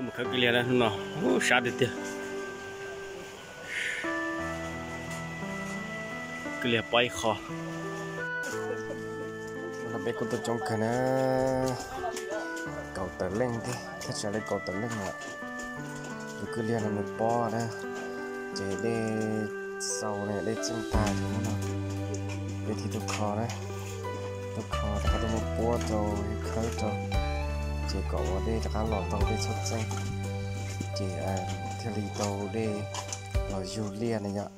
Mus khawb kwj liag na, hnub no sab tiag tiag. Kwj liag pob ib qho. Peb kuj tuaj coob kawg na, kaum tawm leej thiab, thaj tsam li kaum tawm leej lawm. Tus kwj liag no nws pob na, ces dej xaus na, dej txeej tag ces hnub no peb thiaj tuaj kho na, tuaj kho rov qab tuaj muab puab rau, khawb rau, ces kom ua dej rov qab los tau dej txhob txeej, ces thiaj li tau dej los yug liaj na yom.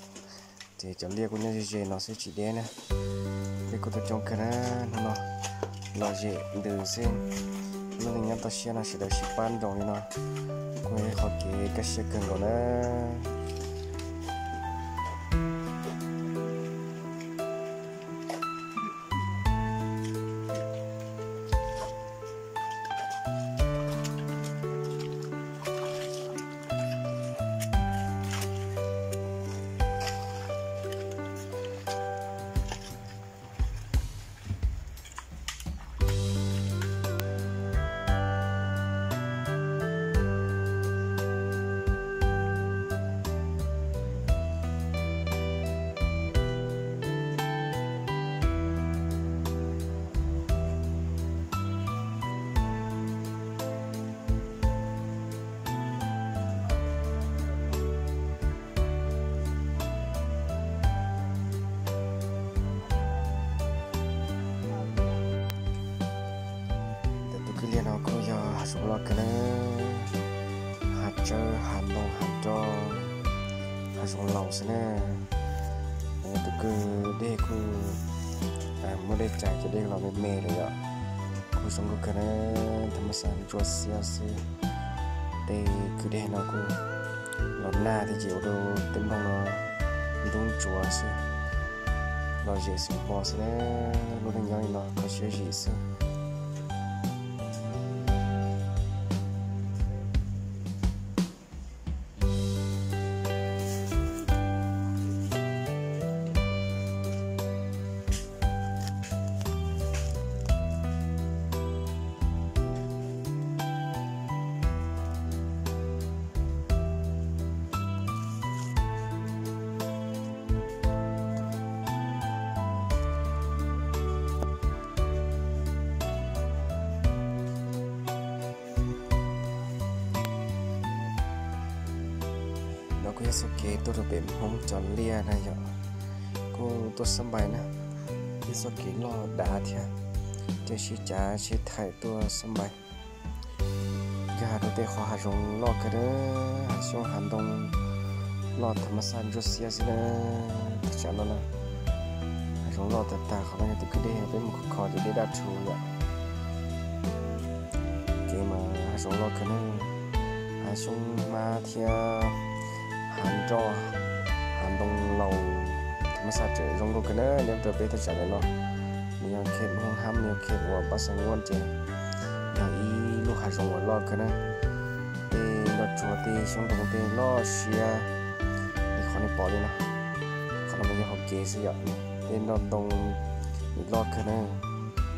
Ces cov liaj kuj nyob ze ze no xwb tsis deb na. Peb kuj tuaj coob kawg na, hnub no los zem ntws xwb. Lub neej nyob toj siab no sawv daws sib pab nroos li no kuj yog qhov kev kaj siab kawg nkaus na. Tus kwj liag no kuj yog hav zoov loj kawg na, hav tsawb, hav ntoo, hav nroj, hav zoov laus xwb na. Tus kwj deg kuj muaj dej cais ces dej los me me lawm yom. Kuj zoo nkauj kawg na, thas mas xas ntsuab xiab xwb. Tej kwj deg no kuj los nag thiab ces ua rau tej nplooj no ntub ntsuav xwb, los zem xwm hmo xwb na. Lub neej nyob li no kho siab zim xwb. No kuj yog txoj kev tuaj rau pem Hmoob cov liaj na yom. Kuj tuaj xab npais na, yog txoj kev loj dav thiab, ces sib cav sib thaim tuaj xab npais. Yog rau tej qhov hav zoov loj kawg na, hav xyoob hav ntoo loj thas mas xas ntsuab xiab xwb na. Thaj tsam no na, hav zoov loj tag tag, qhov no yog tus kwj deg peb mus kho kho ces dej daj rhuv yom. Kev mas hav zoov loj kawg na, hav xyoob hmab thiab hav nroj, hav ntoo laus, thas mas xas tseem zoo nkauj kawg na. Nyob rau peb thaj tsam ntawm no, nws yog khej Hmoob Hab, nws yog khej uas Pab Xeeb Nuab ces yog ib lub hav zoov uas loj kawg na. Tej nroj tsuag tej xyoob ntoo tej loj siab li qhov nej pom li no. Qhov no mas yog hauv kev xwb yom. Tej nroj ntoo nws loj kawg na,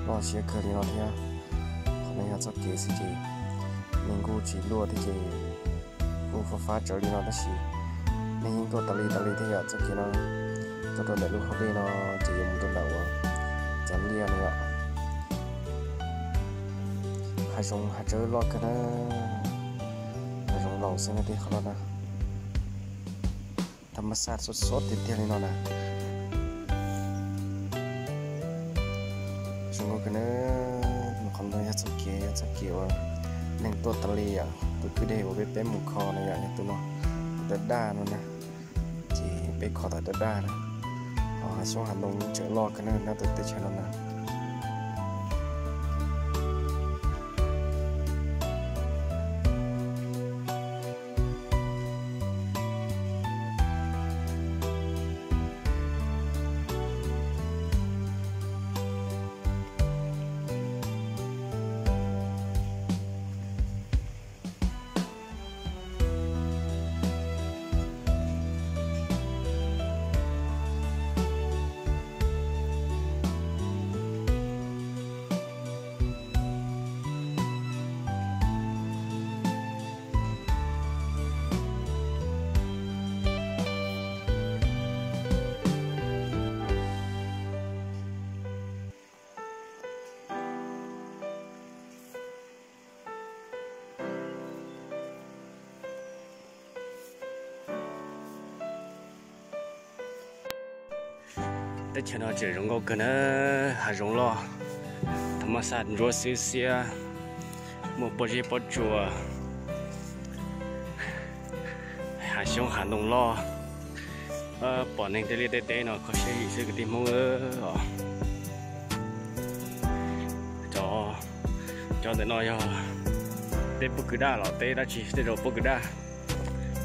loj siab kawg li no thiab. Qhov no yog txoj kev xwb ces neeg kuj tsis luaj thiab ces kuj fab fab tsawv li no tab sis neeg yeej tuaj tas li tas li thiab yom. Txoj kev no tuaj rau ntawm lub hauv dej no ces yuav mus rau ntawm uas cov liaj no yom. Hav zoov hav tsawb loj kawg na, hav zoov laus xwb na tej qhov no na. Thas mas xas sov sov tiag tiag li no na. Zoo nkauj kawg na. Qhov no yog txoj kev, yog txoj kev uas neeg tuaj tas li yom. Tus kwj deg uas peb peb mus kho no yom, yog tus no, tus daj daj no na. Ces peb kho tas daj daj na. Ho hav xyoob hav ntoo tseem loj kawg na nyob rau teb chaws no na. Teb chaws no tseem zoo nkauj kawg na, hav zoov loj, thas mas xaj ntsuab xiab xiab, muaj pob zeb pob tsuas, hav xyoob hav ntoo loj, pom neeg tej liaj tej teb no kho siab zim xwb kwv tij Hmoob os. Cov, cov ntawm no yog teb pob kws daj los teb dab tsi, tej zaum pob kws daj,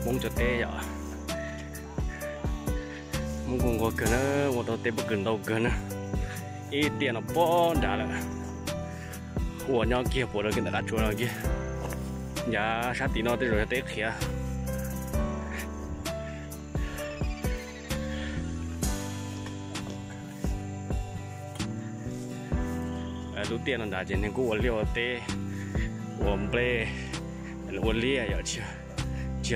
Hmoob cov teb yom. Hmoob kuj nquag kawg na, ua tau teb pob kws ntau kawg na. Ib tiaj no pob nrad lawm, ua nyob kiag puas rau kiag ntawm qab tsuas no kiag. Yav sab tim no tej zaum yog teb qhiav. Lub tiaj no nrad ces neeg kuj ua liaj ua teb, ua nplej, ua liaj yom, tsis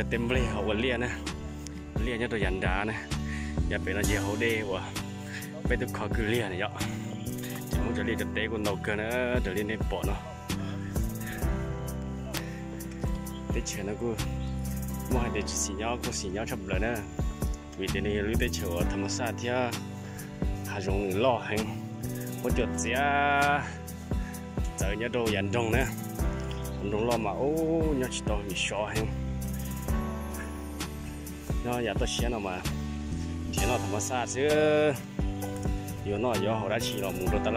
yog teb nplej ho ua liaj na. Liaj nyob rau yav nrad na, yav pem no ces hauv dej uas peb twb kho kwj liaj na yom. Ces Hmoob cov liaj cov teb kuj ntau kawg na, raws li nej pom no. Teb chaws no kuj muaj hais tias tsis xis nyob kuj xis nyob tshaj plaws na, vim tias nws yog lub teb chaws uas thas mas xaj thiab hav zoov nws loj heev, huab cua txias txawv nyob rau yav nroog na. Hav nroog loj mas ub nyob tsis tau vim sov heev. Nyob yav toj siab no mas nrhiav noj thas mas xaj xwb, yuav noj yuav haus dab tsi los mus rau thas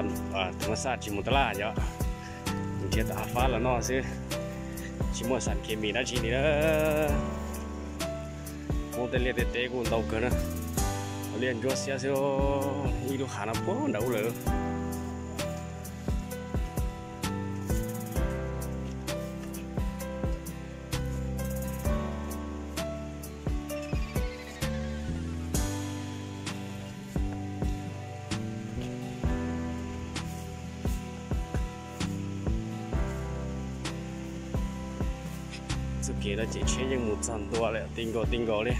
mas xaj tsis mus taj laj yom. Nrhiav tom hav fab los noj xwb, tsis muaj xam kev mis dab tsi li na. Hmoob tej liaj tej teb kuj ntau kawg na, liaj ntsuab xiab xwb, ib lub hav no puag nram ub lawm. Txoj kev no ces tsheb yeej mus txog ntua lawm ti nkaus ti nkaus li,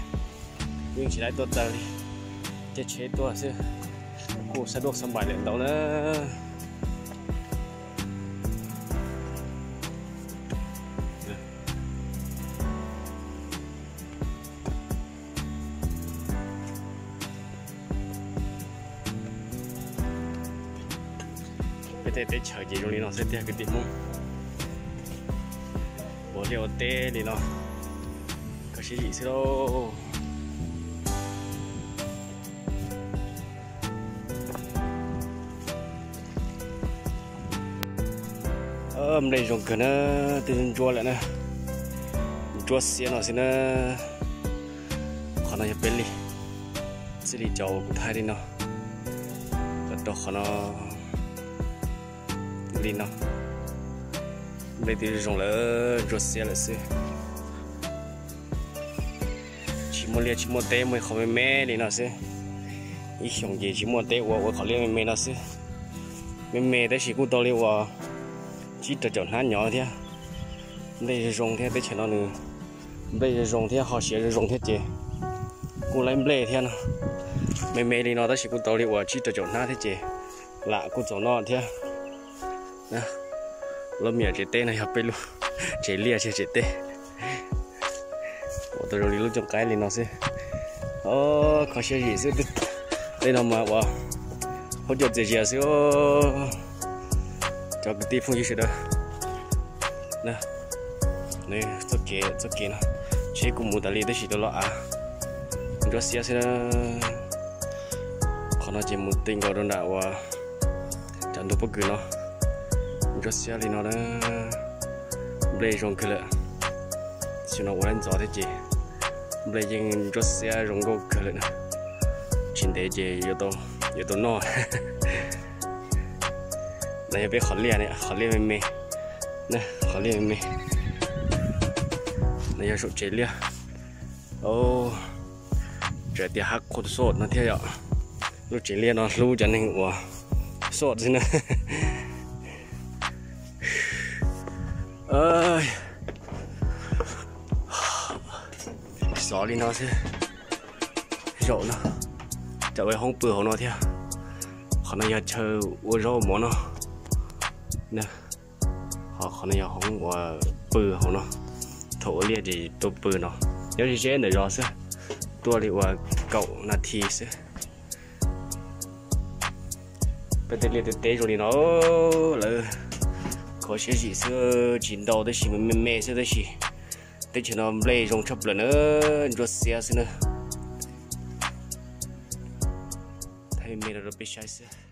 yeej tsis laib tuaj tawg li, caij tsheb tuaj xwb, kuj xab duaj xab npais lawm ntau na. Peb tej teb chaws ces zoo li no xwb tiag kwv tij Hmoob. Ua liaj ua teb li no, kho siab zim xwb lauj. Nplej zoo kawg na, twb ntsuab lawm na, ntsuab xiab no xwb na. Qhov no yog peb li, txij li cov uas kuv thaij li no, los rau qhov no li no, nplej twb zoo lawm, ntsuab xiab lawm xwb. Tsis muaj liaj tsis muaj teb, muaj ib qho me me li no xwb. Ib xyoos ces tsis muaj teb ua, ua qhov liaj me me no xwb. Me me tab sis kuj tau li uas tsib rau caum hnab nyob thiab. Nplej zoo zoo thiab, teb chaws no nws nplej zoo zoo thiab ho siav zoo zoo thiab ces kuj laib nplej thiab no. Me me li no tab sis kuj tau li uas tsib rau caum hnab thiab ces lam kuj txaus noj thiab. Lub me nyuam tsev teb no yog peb lub tsev liaj tsev teb. Ua tau zoo li lub cooj qaib li no xwb. Kho siab zim xwb. Tej no mas ua huab cua txias zias xwb. Cov kwv tij phooj ywg sawv daws, txoj kev, txoj kev no tsheb kuj mus tas li tab sis rau lub av ntsuab xiab xwb na. Qhov no ces mus ti nkaus rau nram uas cov ntug pob kws no, ntsuab xiab li no na. Nplej zoo kawg lawm. Xyoo no ua laib ntxov thiab ces nplej yeej ntsuab xiab zoo nkauj kawg lawm na. Tsis ntev ces yuav tau noj. No yog peb qhov liaj, qhov liaj me me, qhov liaj me me. No yog saum tsev liaj. Tseem tias hav qhua soj no thiab yom. Lub tsev liaj no hlub cov neeg uas soj xwb na. Xov li no xwb. Zaum no, cov ua hoob pw hauv no thiab. Qhov no yog chaw ua zaub ua mov noj. Ho qhov no yog hoob uas pw hauv no. Thaum ua liaj ces tuaj pw no. Nyob ze ze ntawm zos xwb, tuaj li uas kaum nas this xwb. Peb tej liaj tej teb zoo li no, lawv kho siab zim xwb, tsis ntau tab sis me me xwb tab sis teb chaws no nplej zoo tshaj plaws na, ntsuab xiab xwb na. Thaij me me rau peb saib xwb.